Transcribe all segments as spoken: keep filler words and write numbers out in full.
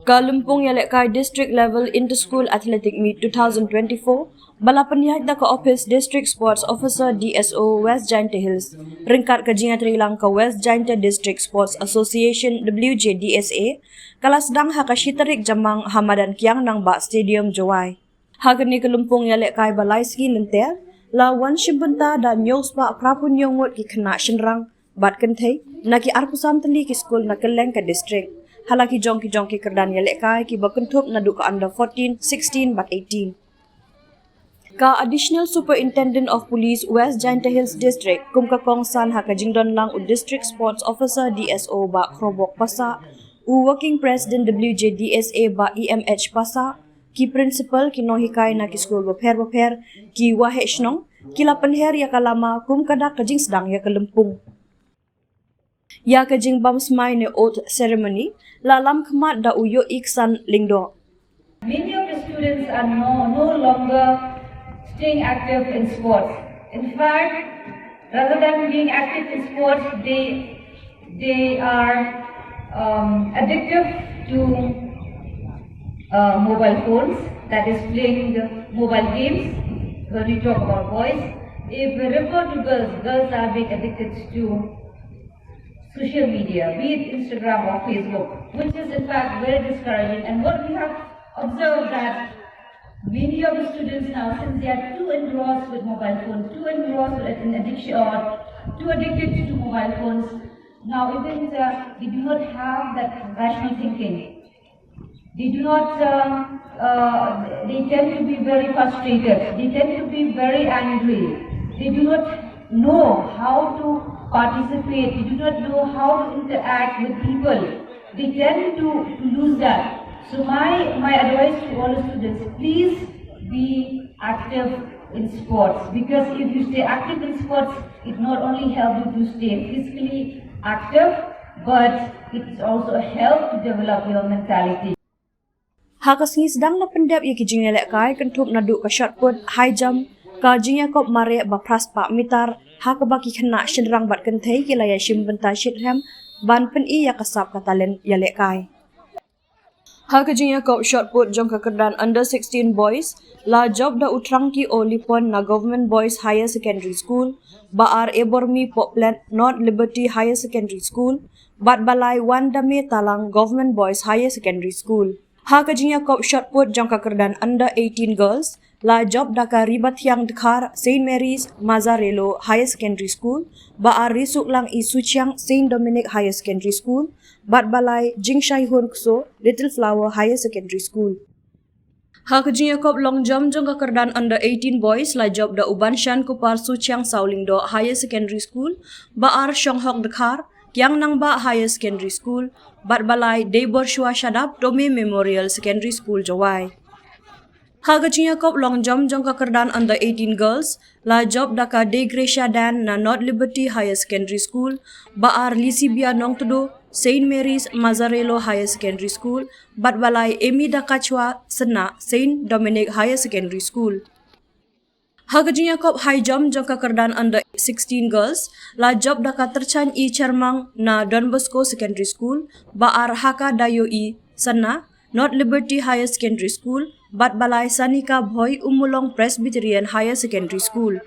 Ka lympung ïalehkai District Level Inter-School Athletic Meet two thousand twenty-four, ba la pynïaid da ka ophis District Sports Officer, D S O, West Jaintia Hills, ryngkat ka jingïatreilang ka West Jaintia District Sports Association, W J D S A, ka la sdang ha ka shi tarik Jymmang ha madan Kiang Nangbah Stadium, Jowai. Ha kane ka lympung ïalehkai ba lai sngi lynter, la wan shim bynta da hynñiew spah phra phew hynñiew ngut ki khynnah shynrang bad kynthei na ki arphew san tylli ki skul na kylleng ka district, ha la ki jong ki jong ki kyrdan ïalehkai kiba kynthup naduh ka under fourteen, sixteen bad eighteen. Ka Additional Superintendent of Police West Jaintia Hills District, kum ka kongsan ha ka jingdonlang u District Sports Officer, D S O, Bah Khrobok Passah, u Working President W J D S A, Bah E M H Passah, ki principal, ki nonghikai na ki skul bapher bapher, ki waheh shnong, ki la pynher ïa ka lama kum ka dak ka jingsdang ïa ka lympung. Ïa ka jingbam smai ne oath ceremony la lam khmat da u Ïoh Iksan Lyngdoh. Many of the students are no, no longer staying active in sports. In fact, rather than being active in sports, they, they are, um, addictive to, uh, mobile phones, that is playing the mobile games. When we talk about boys, if we refer to girls, girls are being addicted to social media, be it Instagram or Facebook, which is in fact very discouraging. And what we have observed that many of the students now, since they are too engrossed with mobile phone, too engrossed with an addiction, or too addicted to mobile phones, now even, uh, they do not have that rational thinking. They do not, uh, uh, they tend to be very frustrated. They tend to be very angry. They do not know how to participate. They do not know how to interact with people. They tend to, to lose that. So my, my advice to all the students, please be active in sports, because if you stay active in sports, it not only helps you to stay physically active, but it is also a help to develop your mentality. Ha ka sngi sdang la pyndep ïa ki jingïalehkai kynthup naduh ka shot put, high jump, ka jingïakop mareh ba phra spah meter, ha kaba ki khynnah shynrang bad kynthei ki la ïashim bynta shitrhem ban pyni ïa ka sap ka talent ïalehkai. Ha ka jingïakop shot put jong ka kyrdan under sixteen boys, la jop da u Trangki O Lipon na Government Boys Higher Secondary School, Bah R Ebormi Poplait, North Liberty Higher Secondary School, bad Bah Laiwandame Talang, Government Boys Higher Secondary School. Ha ka jingïakop shot put jong ka kyrdan under eighteen girls, la jop da ka Ribathiang Dkhar, Saint Mary's Mazzarello Higher Secondary School, Bah R Risuklang I Suchiang, Saint Dominic Higher Secondary School, bad Bah Lai Jingshaihun Kso, Little Flower Higher Secondary School. Ha ka jingïakop long jump jong ka kyrdan under eighteen boys, la jop da u Banshan Kupar Suchiang Sawlyngdoh Higher Secondary School, Bah R Shonghok Dkhar, Kiang Nangbah Higher Secondary School, bad Bah Lai Deiborshwa Shadap, Tome Memorial Secondary School, Jowai. Ha ka jingïakop long jump jong ka kyrdan under eighteen girls, la jop da ka Degresia Dan na North Liberty Higher Secondary School, Bah R Lisibia Nongtdo, Saint Mary's Mazzarello Higher Secondary School, bad Bah Lai Emi Dakachwa Senna, Saint Dominic Higher Secondary School. Ha ka jingïakop high jump jong ka kyrdan under sixteen girls, la jop da ka Tyrchan I Chermang na Don Bosco Secondary School, Bah R Haka Dayo I Senna, North Liberty Higher Secondary School, bad Bah Lai Sanika Bhoi Ummulong Presbyterian Higher Secondary School.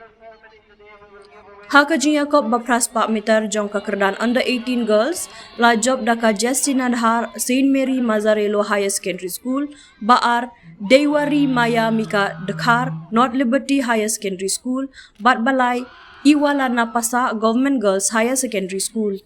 Ha ka jingïakop ba phra spah meter jong ka kyrdan under eighteen girls, la jop da ka Justina Dhar, Saint Mary Mazzarello Higher Secondary School, Bah R Deiwari Maya Mika Dkhar, North Liberty Higher Secondary School, bad Bah Lai Iwala Napasa, Government Girls Higher Secondary School.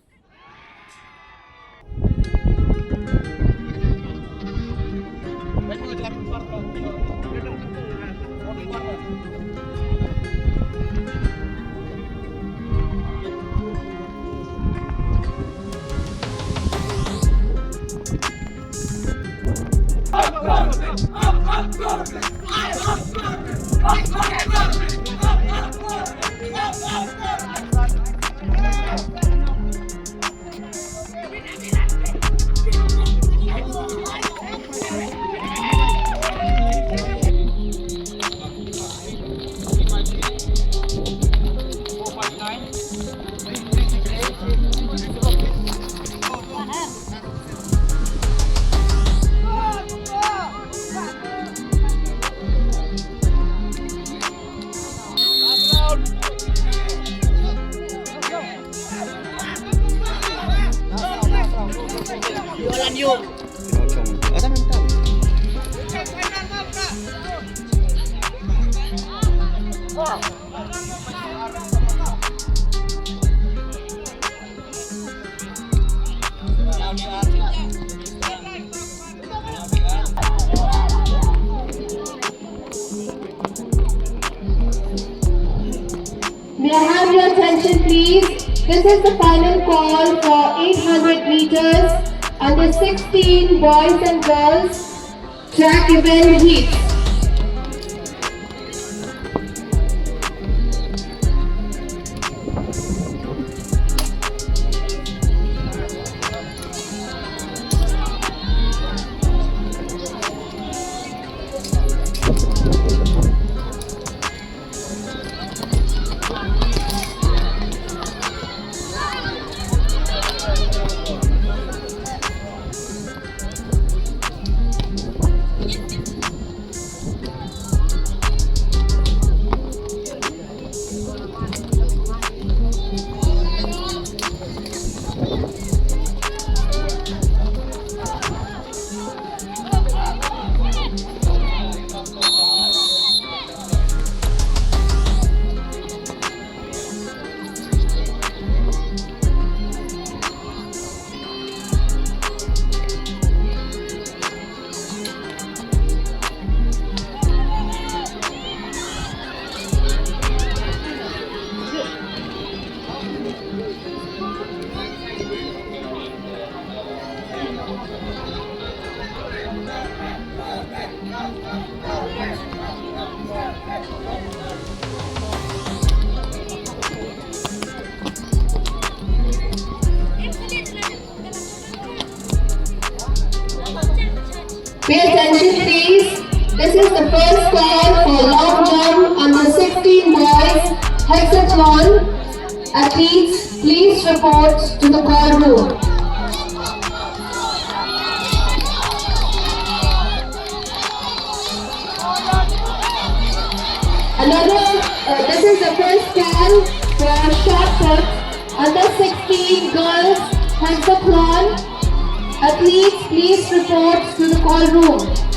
May I have your attention, please? This is the final call for eight hundred meters under sixteen boys and girls track event heats. Pay attention, please. This is the first call for long jump under sixteen boys hexathlon. Athletes, please report to the call room. Another, uh, this is the first call for shot put under sixteen girls hexathlon. Athletes, please report to the call room.